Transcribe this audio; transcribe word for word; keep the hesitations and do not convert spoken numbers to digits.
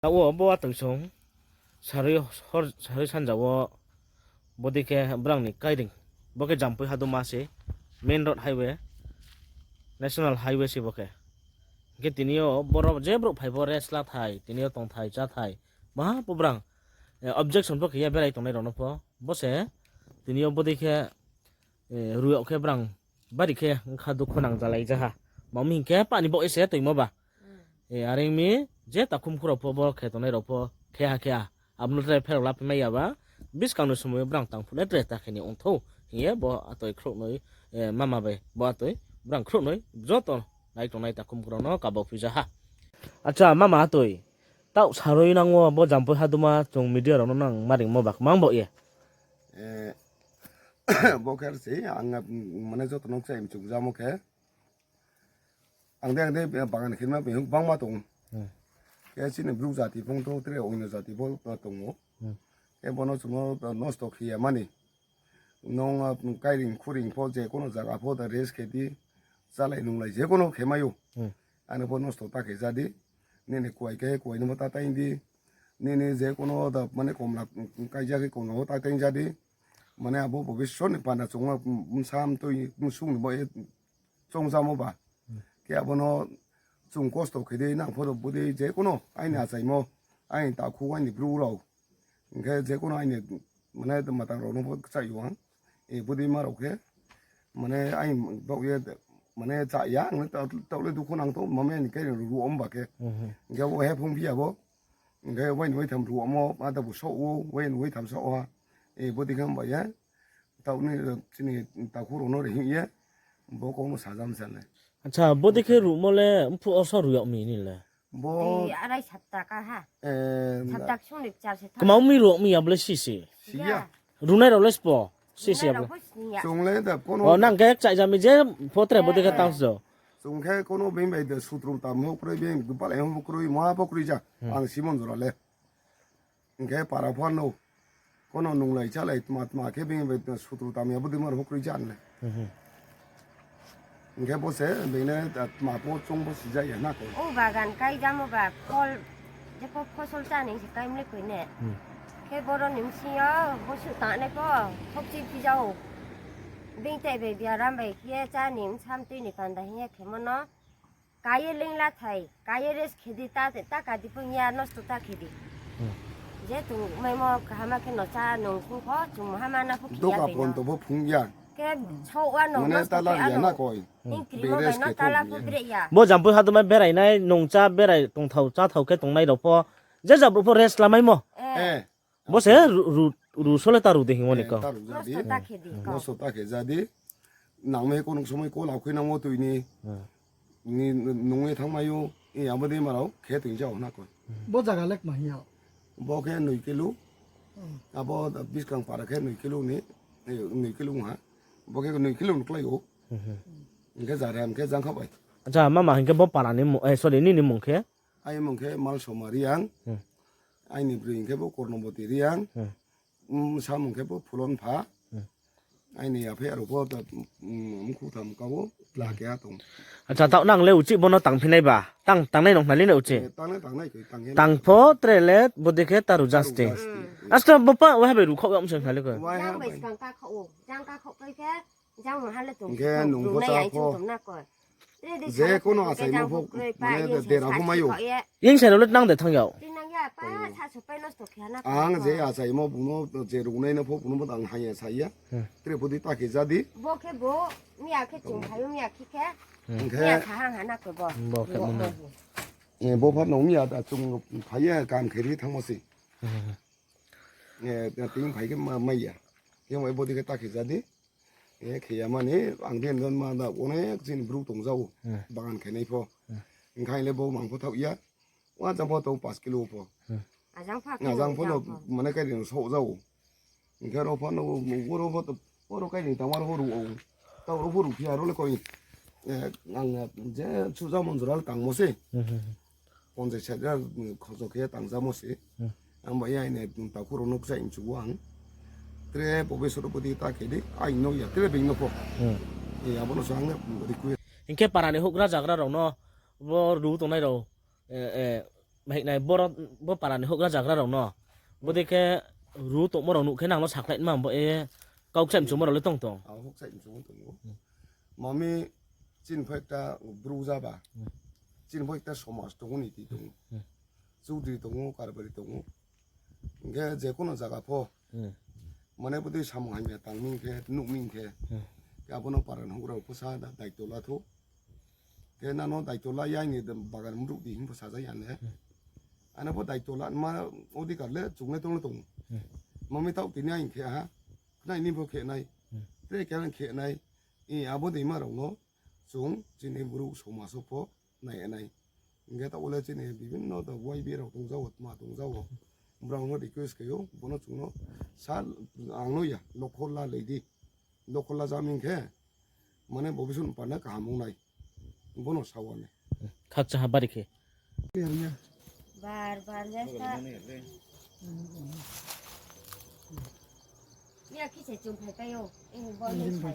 Taoh wo bo atoi song, sarui hor, sarui sanja wo bodei khe brang ni kairing. Bo khe Jampui Haduma se, main road highway, national highway se bo khe. Hing khe tini yo boro je brouh phai pho rest la thai, tini yo tong thai, chá thai. Maha pho brang, eh, objection pho khe ya berai tongnai rao no pho. Bo se tini yo bodei khe, eh, rui yag khe brang bari khe ongkha dukhu nangjalai jaha. Mami hing khe pani baoh ye se toimo ba. Eh, are ong mi je takhum khu rao pho bo khe tongnai rao pho khe ha khe ha. Abo no tre pherao la phi mai ya ba. Buskang ni somoi yo brang tang phuh le tre ta khe ni ong thou. Hing ye bo atoi khrouhnoi, eh, mama bai. Bo atoi brang khrouhnoi joto nai tongnai takhum khu rao no kabo phi jaha. Acha, mama atoi. Taoh sarui nang wo bo Jampui Haduma chung media rao no nang ma ringmo ba kmang baoh ye. Eh, bo khe se ang, mm, mane joto no kchai mchung jamo khe. Ang de, ang de, bagan khe ma bini bangma tong. Hmm. Khe chini bru jati phung to tre oino jati pho tong ou. Hmm. Khe bono chung no nosto khe ya mani. Nung, ah, kairing khuring pho je kono jaga pho da rest khe di, chalai nunglai je kono khe mai ou. Hmm. Ano pho nosto ta khe ja di. Nini kuai khe kuai no pho ta tang di. Nini je kono da mane komla, mm, kaija khe komla pho ta tang ja di. Mane abo bobisot ni panda chung no, mm, bsa mtoi, mm, sung ni bo ye chung jamo ba. Hmm. Khe abo no chung kosto khe di nang pho bodei je kono aini achaimo, aini takhu, aini bru rao. Hing khe je kono aini mane matang rao no pho kchai yo ang. E bodei ma rao khe mane aini baoh ye mane cha ya, ang le taoh, taoh le dukhu nang tong, mami ni kairing ruh om ba khe. Mhm. Hing khe bo he phung phi ya bo. Hing khe waini waitham ruh omo, ada bo souh ou, waini waitham souh ha. E bodei khe ba ye. Taoh ni, eh, chini takhu rao no ri hing ye, bo kau no sajam sa le. Acha, bodei khe ruhmo le mphuh wo so ruh yag mi ni le? Bo tei arai sapta ka ha. Eh, sapta ksung ni kchar se tha. Kma ong mi ruh yag mi ya bo le si si. Si ya. Runai rao le spo. Si si ya bo le. Chung le da kono. O, nang khe kchai ja mi je pho tre bodei khe tang so. Chung khe kono bini bai de sutrum tam ho kroi, bini balai ho kroi, maha pho kroi ja. Hmm. Ang simon jora le. Hing khe para pho no, kono nunglai chalai tma tma khe bini bai sutru tam ya bodei ma rao pho kroi ja le. Mhm. Hing khe bo se bini le tma pho chung pho si ja ya na ko. O bagan kai jamo ba phol, je pho phosol chá ni se kai mle koi ne. Hmm. Khe boro ni bsing yo bosuh tangnai pho, thokchi phi ja ou. Bini tei bai biaram bai khe chá ni bsa mtoi ni panda hing ye khemo no. Ka ye leing la thai, ka ye rest khe di, ta, ta ka di pho ya nosto ta khe di. Hmm. Je tongmaimo kaham khe no chá nung sung pho, chung maha ma na pho khe ya. Doka pon to pho phung ya. Khe sao wa no mane nosto ta la khe ya ano na koi. Hing krimo bai no ta la pho bre ya. Bo Jampui Haduma berai nai, nung chá berai tongthao cháthao khe tongnai rao pho. Je ja brouh pho rest lamaimo. Eh. Bo se ru, ru, ru sole ta ru de hingmo ni kau. Ta ru ja di. Nosto ta khe di. Nosto ta khe ja di. Nang me kono somoi ko la khui nang wo tui ni. Hmm. Ni nung ye thang mai ou, e abo dei ma rao khe tui ja ou na koi. Bo jaga le kma hing ya? Bo khe noi kilo. Hmm. Abo biskang para khe noi kilo ni, e, noi kilo ha. Bo khe noi kilo ni klái ou. Hmm. Hing khe jara hing khe jang kha bai. Acha, mama hing khe bo para ni mung, eh, sorry, nini mung khe? Aini mung khe Malsoma Reang. Hmm. Aini broi hing khe bo Kornoboti Reang. Hmm. Mm, samung khe bo Phulon pha. Hmm. Aini aphai aro pho ta, mm, mkhu tham ka bo tla keha tong. Acha, taoh nang le uchih bo no tang phi nai ba? Tang, tang nai nung khnali na uchih? Eh, tang nai, tang nai koi, tang ye nai. Tang pho tre le bodei khe ta ru jasti. Ta ru jasti. Asta bo pa, waiha bai ru khaoh yag mseng khnali koi. Waiha bai. Jang bai skang ka khaoh ou, jang ka khaoh koi khe. Jang maha le tong. Hing khe nung pho chá pho. Je kono achaimo pho, mane de, dera pho mai ou. Ing sai rao le nang de thanng yag. Ang je achaimo bung no, je rungnai no pho bung no pho ang haya sa ya. Hmm. Tre pho di ta khe ja di. Bo khe bo, miya khe chung phai ou, miya khe khe. Hmm. Hing khe miya kaham ha na khe bo. Bo khe bo no. Eh, bo pha no miya da chung phai ya, kam khe ri thanngmo se. Hmm. Eh, ting phai khe ma, mai ya. Khe mai bo di khe ta khe ja di. E, khe ya mani, ang den don ma da, onek chini bru tong ja ou, hmm, bagan khe nai pho. Hmm. Hing khe le bo mang pho thaoh ya. Wa jang pho tong pas kilo pho. Hmm. Ajang pho no, mane kairing souh ja ou. Hing khe ro pho no, oro pho to, oro kairing tang aro pho ru ou. Tao ro pho ru phi aro le koi. E, ang, e, je suja mon jora le tangmo se. Hmm, hmm, hmm. Ponjai sat ya, mm, khojo khe tang jamo se. Hmm. Ang bai ya aini, mm, takhu rao no kchai mchu ang. Tre pobe soro podi ta khe di, aini no ya, tre being no pho. Hmm. E, abo no sa ang, mm, request. Hing khe para ni houhgra jagra rao no, bo ru tongnai rao, e, e, pahinai, bo para ni houhgra zagra rao no. Bodei khe ru tongmo rao nuh khe nang no sakhlai ma bo e kau kchaih mchumo rao le tong tong. Ang houhkchaih mchumo tong ou. Mami chini pho ekta bru zaba. Chini pho ekta somaj tong ou, niti tong ou. Chudri tong ou, karbari tong ou. Hing khe je kono zaga pho. Mane bodei samung hamya tang mi khe, nuh mi khe. Khe abo no para ni houhgra rao pho sa da daito la thou. Khe nang no daito la ya ni bagan mruh di hing pho saja ya ne. Ano pho daito la ma odhikar le chung le tong le tong ou. Mami taoh tini aing khe ha. Khnai ni pho khe nai. Tre khe nai khe nai. I abo dei ma rao no chung chini bru somaj wo pho nai nai. Hing khe taoh le chini bibhinno to Y B A rao tong jao, tma tong jao. Brao no request khe ou, bo no chung no sa, ang no ya, lokho la lei di. Lokho la ja mi khe, mane bobisot ni para no kaham ong nai. Bo no sa wa nai. Khakchang ha bari khe. Bar bar ya sa. Ya khe se chung phaipai ou. Ini bo ni sa.